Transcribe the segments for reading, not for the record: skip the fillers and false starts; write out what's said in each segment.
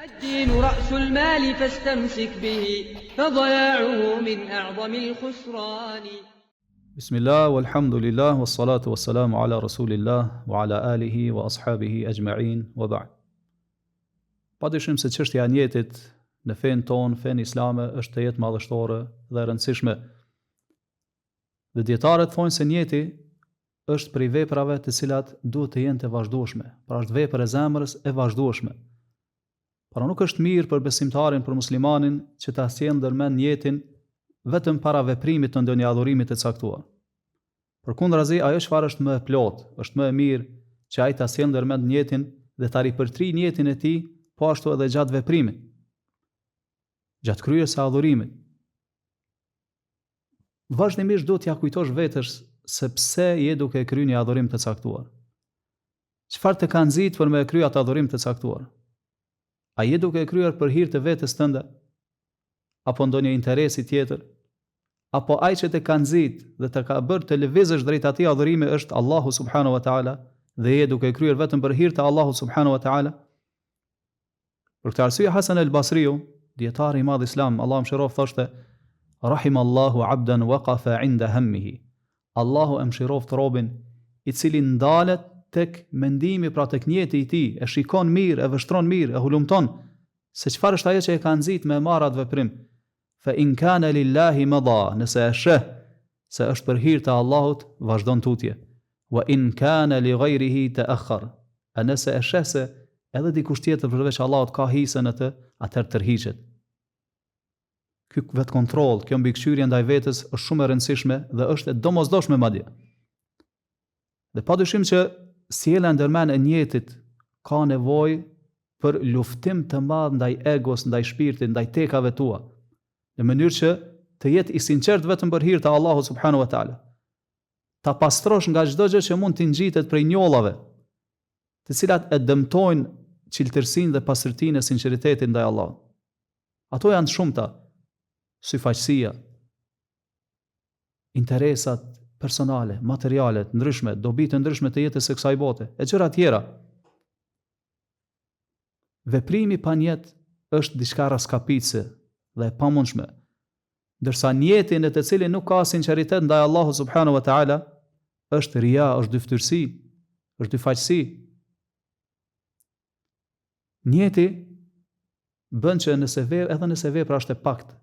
الدين رأس المال فاستمسك به فضياعه من أعظم الخسران بسم الله والحمد لله والصلاة والسلام على رسول الله وعلى آله وأصحابه أجمعين وبعد Pa dyshim se çështja e nijetit në fenë tonë, fenë islame, është tejet madhështore dhe e rëndësishme. Dhe dijetarët thonë se nijeti është prej veprave të cilat duhet të jenë të vazhdueshme, pra është vepër e zemrës e vazhdueshme. Pra nuk është mirë për besimtarin, për muslimanin që ta sjellë ndërmend nijetin vetëm para veprimit të ndonjë adhurimi të caktuar. Përkundrazi, ajo çfarë është më e plotë, është më e mirë që ai ta sjellë ndërmend nijetin dhe ta ripërtrijë nijetin e tij, po ashtu edhe gjatë veprimit, gjatë kryerjes së adhurimit. Vazhdimisht duhet t'ia kujtosh vetes se pse je duke e kryer një adhurim të caktuar. Çfarë të ka nxitur për me e kryer atë adhurim të caktuar? A je duke e kryer për hir të vetes tënde? Apo ndonjë interesi tjetër? Apo ai që të ka nxit dhe të ka bërë të lëvizësh drejt atij adhurimi është Allahu subhanahu wa taala dhe je duke e kryer vetëm për hir të Allahut subhanahu wa taala? Për këtë arsye Hasan el Basriu, dijetari i madh islam, Allahu e mëshiroftë, thoshte: Rahim Allahu abdan waqafa inda hammihi. Allahu e mëshiroftë robin i cili ndalet tek mendimi, pra tek nijeti i tij, e shikon mirë, e vështron mirë, e hulumton se çfarë është ajo që e ka nxit me marrë atë veprim. Fa in kana lillahi mada, nëse e sheh se është për hir të Allahut, vazhdon tutje. Wa in kana li ghayrihi ta'akhkhar. E nëse e sheh se edhe dikush tjetër përveç Allahut ka hise në të, atëherë tërhiqet. Ky vetëkontroll, kjo mbikëqyrje ndaj vetes është shumë e rëndësishme dhe është e domosdoshme madje. Dhe padyshim që sjellja ndërmend e nijetit ka nevojë për luftim të madh ndaj egos, ndaj shpirtit, ndaj tekave tua, në mënyrë që të jetë i sinqertë vetëm për hir të Allahut subhanahu wa taala. Ta pastrosh nga çdo gjë që mund t'i ngjitet prej njollave, të cilat e dëmtojnë çiltërsinë dhe pastërtinë e sinqeritetit ndaj Allahut. Ato janë të shumta, syfaqësia, interesat personale, materiale të ndryshme, dobi të ndryshme të jetës së kësaj bote, e gjëra tjera. Veprimi pa nijet është diçka rraskapitëse dhe e pamundshme. Ndërsa nijeti në të cilin nuk ka sinqeritet ndaj Allahut subhanahu wa taala është ria, është dyftyrësi, është dyfaqësi. Nijeti bën që nëse ve, edhe nëse vepra është e paktë,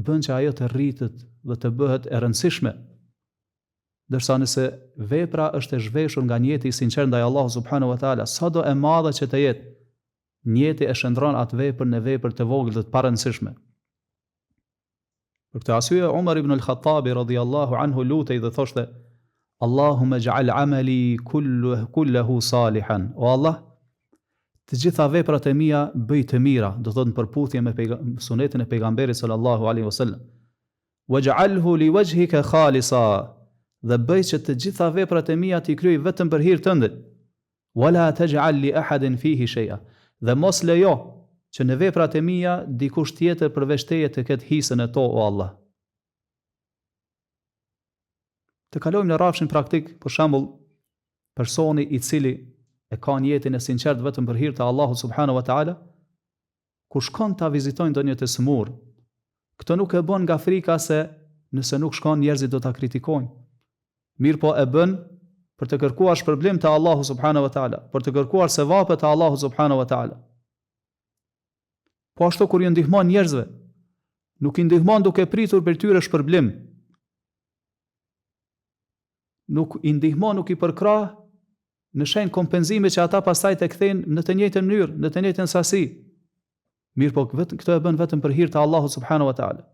bën që ajo të rritet dhe të bëhet e rëndësishme. Ndërsa nëse vepra është e zhveshur nga nijeti i sinqertë ndaj Allahut subhanahu wa taala, sado e madhe që të jetë, nijeti e shndërron atë vepër në vepër të vogël dhe të parëndësishme. Për këtë arsye Umar ibn al-Khattabi radhiyallahu anhu lutej dhe thoshte: Allahumma ij'al amali kullahu salihan. O Allah, të gjitha veprat e mia bëj të mira, do thotë në përputhje me sunetin e pejgamberit sallallahu alaihi wasallam. Waj'alhu li wajhika khalisa, dhe bëj që të gjitha veprat e mia t'i kryej vetëm për hir tëndit. Wala taj'al li ahadin fihi shay'a, dhe mos lejo që në veprat e mia dikush tjetër përveç teje të ketë hise në to, o Allah. Të kalojmë në rrafshin praktik, për shembull, personi i cili e ka nijetin e sinqertë vetëm për hir të Allahut subhanahu wa taala, Kur shkon ta vizitojë ndonjë të sëmurë, këtë nuk e bën nga frika se nëse nuk shkon njerëzit do ta kritikojnë. Mirëpo e bën për të kërkuar shpërblim te Allahu subhanahu wa taala, për të kërkuar sevape te Allahu subhanahu wa taala. Po ashtu kur ju ndihmon njerëzve, nuk i ndihmon duke pritur prej tyre shpërblim. Nuk i ndihmon, nuk i përkrah në shenjë kompenzimi që ata pastaj të kthejnë në të njëjtën mënyrë, në të njëjtën sasi. Mirëpo vetëm këtë e bën vetëm për hir të Allahut subhanahu wa taala.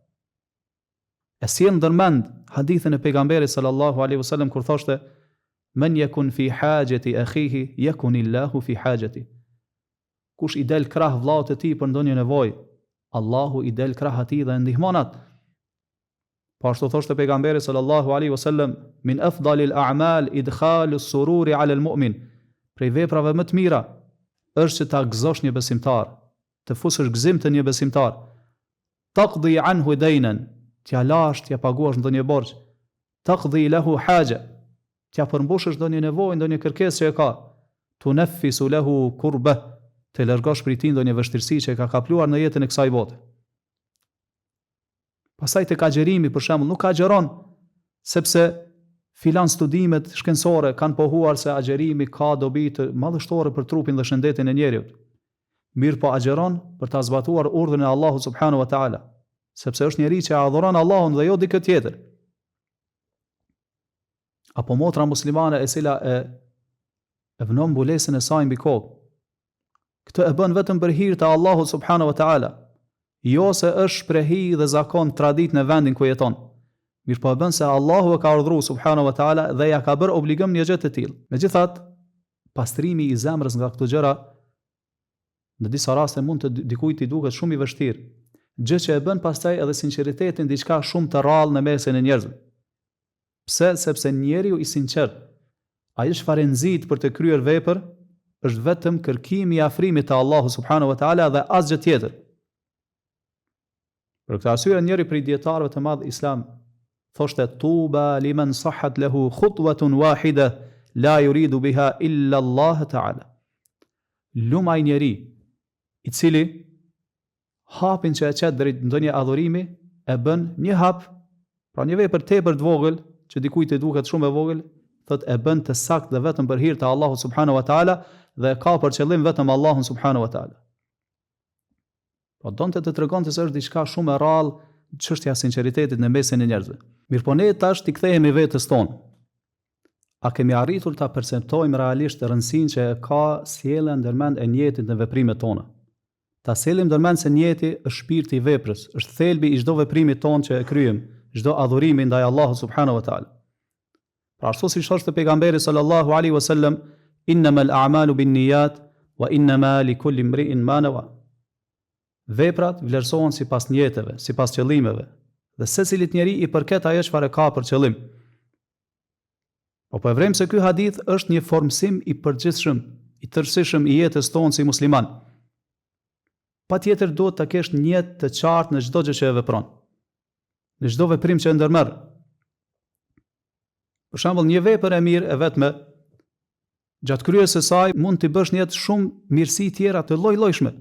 E sjell ndërmend hadithin e pejgamberit sallallahu alaihi wasallam kur thoshte men yakun fi hajati akhihi yakun Allahu fi hajati. Kush i del krah vëllaut të tij për ndonjë nevojë, Allahu i del krah atij dhe e ndihmon atë. Po ashtu thoshte pejgamberi sallallahu alaihi wasallam, min afdalil a'mal idkhalu sururi ala al-mu'min. Prej veprave më të mira është që ta gëzosh një besimtar, të fusësh gëzim te një besimtar. Taqdi anhu daynan, t'ia lash, t'ia paguash ndonjë borxh. Taqdi lahu haja, t'ia përmbushësh ndonjë nevojë, ndonjë kërkesë që e ka. Tunaffisu lahu kurbah, të largosh prej tij ndonjë vështirësi që e ka kapluar në jetën e kësaj bote. Pastaj tek agjërimi, për shembull, nuk agjëron sepse filan studimet shkencore kanë pohuar se agjërimi ka dobi të madhështore për trupin dhe shëndetin e njeriut. Mirëpo agjëron për ta zbatuar urdhrin e Allahut subhanahu wa taala, sepse është njeri që e adhuron Allahun dhe jo dikë tjetër. Apo motra muslimane e cila e e vnon mbulesën e saj mbi kokë. Këtë e bën vetëm për hir të Allahut subhanahu wa taala, jo se është shprehi dhe zakon traditë në vendin ku jeton. Mirëpo e bën se Allahu e ka urdhëruar subhanahu wa taala dhe ja ka bërë obligim një gjë të tillë. Megjithatë, pastrimi i zemrës nga këto gjëra në disa raste mund të dikujt t'i duket shumë i vështirë, gjë që e bën pastaj edhe sinqeritetin diçka shumë të rrallë në mesin e njerëzve. Pse? Sepse njeriu i sinqertë, ajo çfarë e nxit për të kryer vepër, është vetëm kërkimi i afrimit të Allahut subhanahu wa taala dhe asgjë tjetër. Për këtë arsye njëri prej dijetarëve të madh islam thoshte tuba limen sahhat lehu khutwatun wahida la yuridu biha illa Allah ta'ala. Lum ai njeri i cili hapin që e qet drejt ndonjë adhurimi e bën një hap, pra një vepër tepër të vogël, që dikujt i duket shumë e vogël, thotë e bën të saktë dhe vetëm për hir të Allahut subhanahu wa taala dhe e ka për qëllim vetëm Allahun subhanahu wa taala. Po donte të tregonte se është diçka shumë e rrallë çështja e sinqeritetit në mesin e njerëzve. Mirëpo ne tash t'i kthehemi vetes tonë. A kemi arritur ta perceptojmë realisht rëndësinë që e ka sjellja ndërmend e nijetit në veprimet tona? Ta sjellim ndërmend se nijeti është shpirti i veprës, është thelbi i çdo veprimi tonë që e kryejmë, çdo adhurimi ndaj Allahut subhanahu wa taala. Pra ashtu siç thoshte pejgamberi sallallahu alaihi wasallam, "Innamal a'malu binniyat wa innama likulli imri'in ma nawa." Veprat vlerësohen sipas nijeteve, sipas qëllimeve, dhe secilit njeri i përket ajo çfarë e ka për qëllim. Po po e vrejmë se ky hadith është një formësim i përgjithshëm, i tërësishëm i jetës tonë si musliman. Patjetër duhet të kesh nijet të qartë në çdo gjë që e vepron. Në çdo veprim që e ndërmerr. Për shembull, një vepër e mirë e vetme gjatë kryerjes së saj mund t'i bësh nijet shumë mirësi tjera të lloj-llojshme.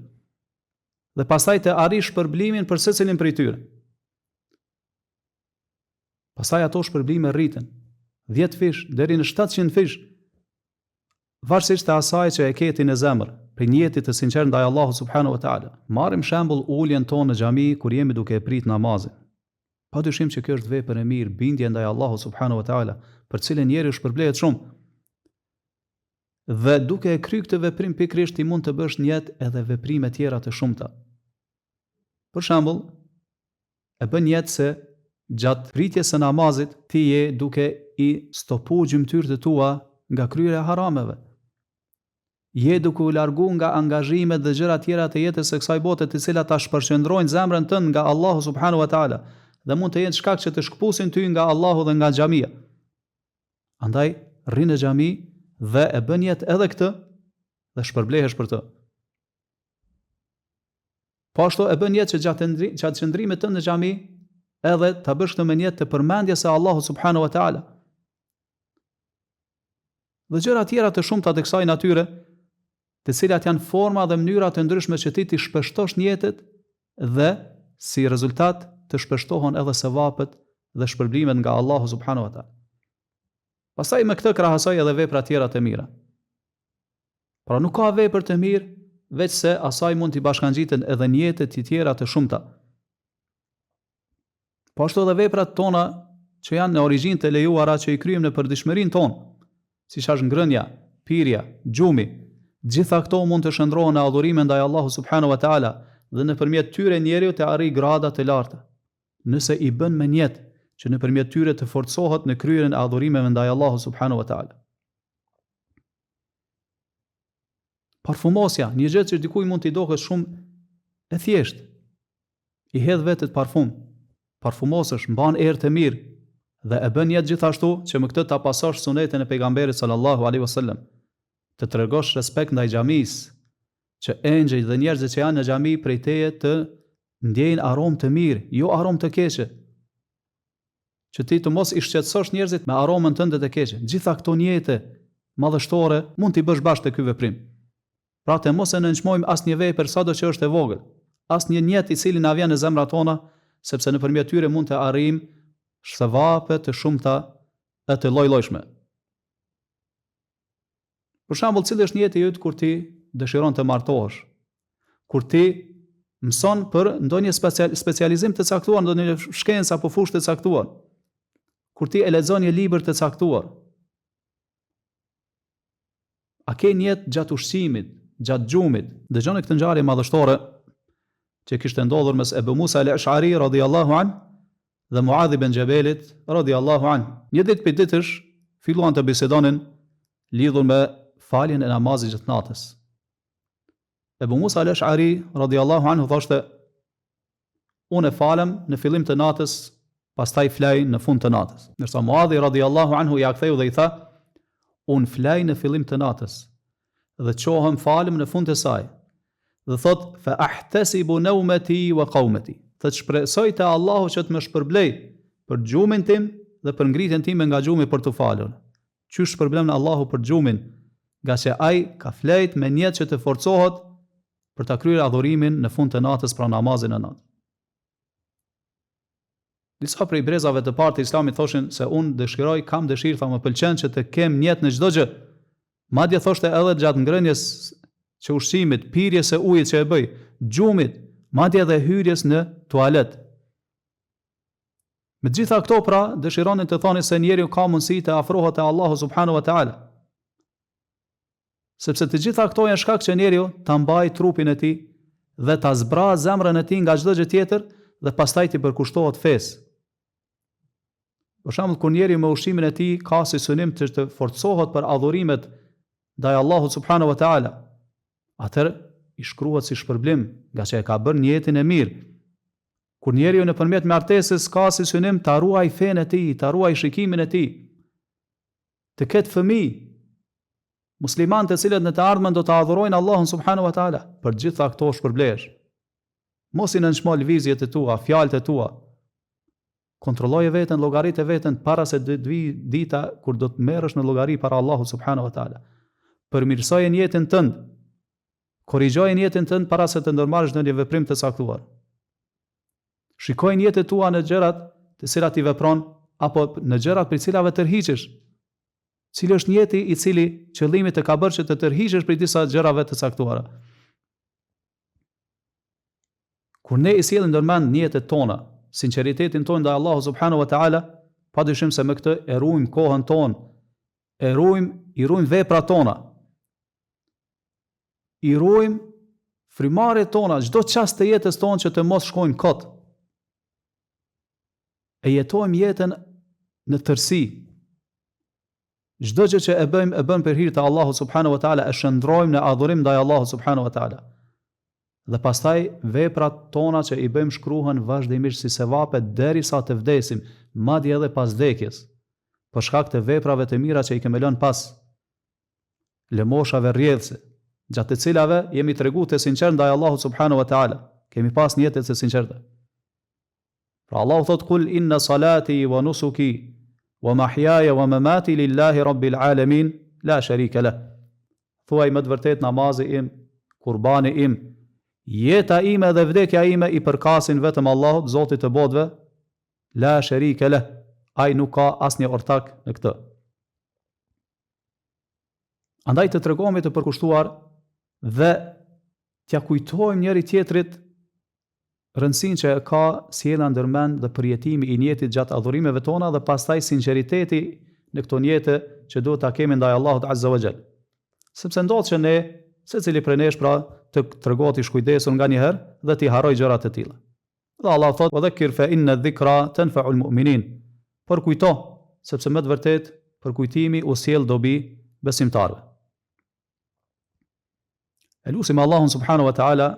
Dhe pastaj të arrish shpërblimin për secilin prej tyre. Pastaj ato shpërblime rriten, 10 fish deri në 700 fish, varësisht të asaj që e ke ti në zemër, prej nijetit të sinqertë ndaj Allahut subhanahu wa taala. Marrim shembull uljen tonë në xhami kur jemi duke e prit namazin. Pa dyshim që kjo është vepër e mirë, bindje ndaj Allahut subhanahu wa taala, për të cilën njeriu shpërblehet shumë. Dhe duke e kry këtë veprim pikërisht ti mund të bësh nijet edhe veprime tjera të shumta. Për shembull, e bën nijet se gjatë pritjes së namazit ti je duke i stopu gjymtyrët e tua nga kryerja e harameve. Je duke u largu nga angazhimet dhe gjërat tjera të jetës së kësaj bote të cilat ta shpërqendrojnë zemrën tënd nga Allahu subhanahu wa taala dhe mund të jenë shkak që të shkëpusin ty nga Allahu dhe nga xhamia. Andaj rri në xhami dhe e bën nijet edhe këtë dhe shpërblehesh për të. Po ashtu e bën nijet që gjatë gjatë qëndrimit tënd në xhami edhe ta bësh këtë me nijet të përmendjes së Allahut subhanahu wa taala. Dhe gjëra tjera të shumta të kësaj natyre, të cilat janë forma dhe mënyra të ndryshme që ti t'i shpeshtosh nijetet dhe si rezultat të shpeshtohen edhe sevapet dhe shpërblimet nga Allahu subhanahu wa taala. Pastaj me këtë krahasoj edhe vepra tjera të mira. Pra nuk ka vepër të mirë, veçse asaj mund t'i bashkangjiten edhe nijete të tjera të shumta. Po ashtu edhe veprat tona që janë në origjinë të lejuara që i kryejmë në përditshmërinë tonë, siç është ngrënia, pirja, gjumi, gjitha këto mund të shndërrohen në adhurime ndaj Allahut subhanahu wa taala dhe nëpërmjet tyre njeriu të arrijë grada të larta. Nëse i bën me nijet që nëpërmjet tyre të forcohet në kryerjen e adhurimeve ndaj Allahut subhanahu wa taala. Parfumosja, një gjë që dikujt mund t'i doket shumë e thjeshtë. I hedh vetes parfum, parfumosesh, mban erë të mirë dhe e bën nijet gjithashtu që me këtë ta pasosh sunetin e pejgamberit sallallahu alaihi wasallam. Të tregosh respekt ndaj xhamisë, që engjëjt dhe njerëzit që janë në xhami prej teje të ndjejnë aromë të mirë, jo aromë të keqe. Që ti të mos i shqetësosh njerëzit me aromën tënde të keqe. Gjitha këto nijete madhështore mund t'i bësh bashkë te ky veprim. Pra të mos e nënçmojmë asnjë vepër sado që është e vogël, asnjë nijet i cili na vjen në zemrat tona, sepse nëpërmjet tyre mund të arrijmë sevape të shumta e të lloj-llojshme. Për shembull, cili është nijeti yt kur ti dëshiron të martohesh? Kur ti mëson për ndonjë specializim të caktuar, ndonjë shkencë apo fushë të caktuar? Kur ti e lexon një libër të caktuar? A ke nijet gjatë ushqimit, gjatë gjumit? Dëgjoni këtë ngjarje madhështore që kishte ndodhur mes Ebu Musa al-Ash'ari radhiyallahu anh dhe Muadh ibn Xhebelit radhiyallahu anh. Një ditë prej ditësh filluan të bisedonin lidhur me faljen e namazit gjatë natës. Ebu Musa al-Ash'ari radhiyallahu anhu thoshte Unë falem në fillim të natës, pastaj flej në fund të natës. Ndërsa Muadhi radijallahu anhu ia ktheu dhe i tha, Unë flej në fillim të natës dhe çohem falem në fund të saj. Dhe thotë, Fa ahtasibu nawmati wa qawmati. Thotë shpresoj te Allahu që të më shpërblej për gjumin tim dhe për ngritjen time nga gjumi për t'u falur. Qysh shpërblen Allahu për gjumin, ngaqë ai ka flejt me nijet që të forcohet për ta kryer adhurimin në fund të natës pra namazin e natës. Disa prej brezave të parë të Islamit thoshin se unë dëshiroj, kam dëshirë, tha më pëlqen që të kem nijet në çdo gjë. Madje thoshte edhe gjatë ngrënies së ushqimit, pirjes së ujit që e bëj, gjumit, madje edhe hyrjes në tualet. Me të gjitha këto pra dëshironin të thonin se njeriu ka mundësi të afrohet te Allahu subhanahu wa taala. Sepse të gjitha këto janë shkak që njeriu ta mbajë trupin e tij dhe ta zbrazë zemrën e tij nga çdo gjë tjetër dhe pastaj t'i përkushtohet fesë. Për shembull, kur njeriu me ushqimin e tij ka si synim të të forcohet për adhurimet ndaj Allahut subhanahu wa taala, atëherë i shkruhet si shpërblim, ngaqë e ka bërë nijetin e mirë. Kur njeriu nëpërmjet martesës ka si synim ta ruajë fenë e tij, ta ruajë shikimin e tij, të ketë fëmijë, Muslimanë të cilët në të ardhmen do ta adhurojnë Allahun subhanahu wa taala, për të gjitha këto shpërblehesh. Mos i nënçmo lëvizjet e tua, fjalët e tua. Kontrolloje veten, llogarite veten para se të vijë dita kur do të merresh në llogari para Allahut subhanahu wa taala. Përmirësoje nijetin tënd. Korrigjoje nijetin tënd para se të ndërmarrësh ndonjë veprim të caktuar. Shikoji nijetet tua në gjërat të cilat i vepron apo në gjërat prej cilave tërhiqesh. Cili është nijeti i cili qëllimi të ka bërë që të tërhiqesh prej disa gjërave të caktuara? Kur ne i sjellim ndërmend nijetet tona, sinqeritetin tonë ndaj Allahut subhanahu wa taala, padyshim se me këtë e ruajmë kohën tonë, e ruajmë, i ruajmë veprat tona. I ruajmë frymëmarrjet tona, çdo çast të jetës tonë që të mos shkojnë kot. E jetojmë jetën në tërësi. Çdo gjë që e bëjmë, e bëjmë për hir të Allahut subhanahu wa taala, e shndërrojmë në adhurim ndaj Allahut subhanahu wa taala. Dhe pastaj veprat tona që i bëjmë shkruhen vazhdimisht si sevape derisa të vdesim, madje edhe pas vdekjes, për shkak të veprave të mira që i kemi lënë pas lëmoshave rrjedhëse, gjatë të cilave jemi tregu të sinqertë ndaj Allahut subhanahu wa taala, kemi pas nijete të sinqerta. Pra Allahu thotë kul inna salati wa nusuki wa mahyaja wa mamati lillahi rabbil alamin la sharika lah. Thuaj me të vërtetë namazi im, kurbani im, jeta ime dhe vdekja ime i përkasin vetëm Allahut, Zotit të botëve, la sharika lah. Ai nuk ka asnjë ortak në këtë. Andaj të tregohemi të përkushtuar dhe t'ia kujtojmë njëri tjetrit rëndësinë që e ka sjellja ndërmend dhe përjetimi i nijetit gjatë adhurimeve tona dhe pastaj sinqeriteti në këto nijete që duhet ta kemi ndaj Allahut Azza wa Jall. Sepse ndodh që ne, secili prej nesh pra, të tregohet i shkujdesur nganjëherë dhe t'i harrojë gjërat e tilla. Dhe Allahu thotë, "Wa dhakkir fa inna dhikra tanfa'u al-mu'minin." Përkujto, sepse me të vërtetë përkujtimi u sjell dobi besimtarëve. E lusim Allahun subhanahu wa taala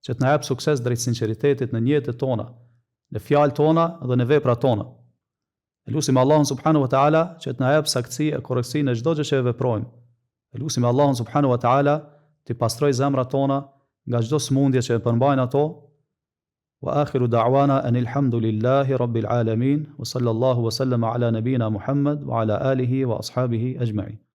që të na jap sukses drejt sinqeritetit në nijetet tona, në fjalët tona dhe në veprat tona. E lusim Allahun subhanahu wa taala që të na jap saktësi e korrektësi në çdo gjë që e veprojmë. E lusim Allahun subhanahu wa taala t'i pastrojë zemrat tona nga çdo sëmundje që e përmbajnë ato. Wa akhiru da'wana anil hamdulillahi rabbil alamin wa sallallahu wa sallama ala nabina Muhammad wa ala alihi wa ashabihi ajma'in.